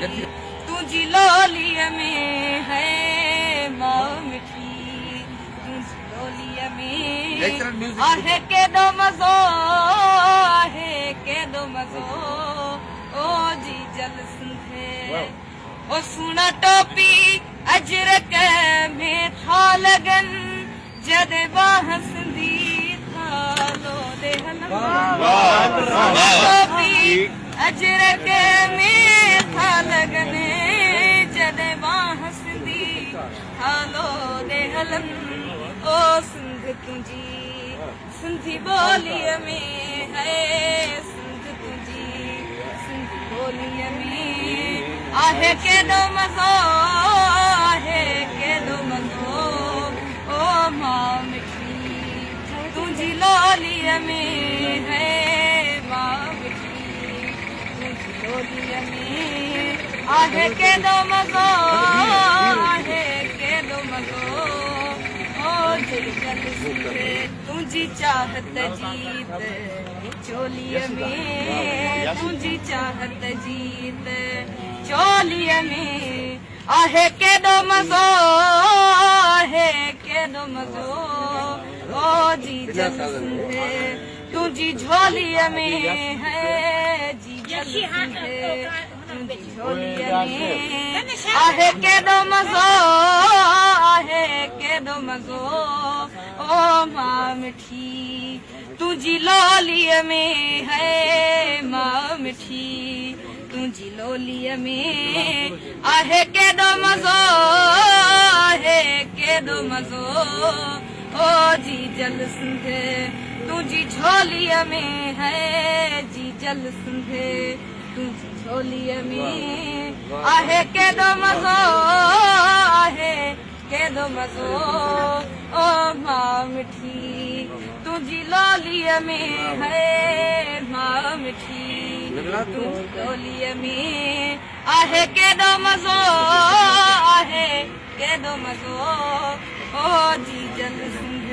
تنهنجي لوليء ۾ هي ماء مٺي تنهنجي لوليء ۾ آهي ڪيڏو مزو آهي ڪيڏو مزو او جيجل سنڌي او سهڻا ٽوپي اجرڪ ۾ ٿا لڳن جڏهن ٻانهن سنڌي ٿا لوڏي هلن سهڻا ٽوپي اجرڪ ۾ ٿا لڳن جڏهن ٻانهن سنڌي ٿا لوڏي هلن او سنڌ تنهنجي سنڌي ٻوليء ۾ هي سنڌ تنهنجي سنڌي ٻوليء ۾ آهي ڪيڏو مزو آهي ڪيڏو مزو او ماء مٺي تنهنجي لوليء ۾ هي ماء مٺي تنهنجي لوليء ۾ آهي ڪيڏو مزو آهي ڪيڏو مزو او جيجل سنڌ تنهنجي چاهت جيت چوليء ۾ تنهنجي چاهت جيت چوليء ۾ آهي ڪيڏو مزو آهي ڪيڏو مزو او جيجل سنڌ تنهنجي جهوليء ۾ هي جيجل سنڌ تنهنجي جهوليء ۾ آهي ڪيڏو مزو آهي ڪيڏو مزو او ماء مٺي تنهنجي لوليء ۾ هي ماء مٺي تنهنجي لوليء ۾ آهي ڪيڏو مزو آهي ڪيڏو مزو او جيجل سنڌ تنهنجي جهوليء ۾ هي جيجل سنڌ تنهنجي جهوليء ۾ آهي ڪيڏو مزو آهي ڪيڏو مزو او ماء مٺي تنهنجي لوليء ۾ هي ماء مٺي تنهنجي لوليء ۾ آهي ڪيڏو مزو آهي ڪيڏو مزو او جيجل سنڌ.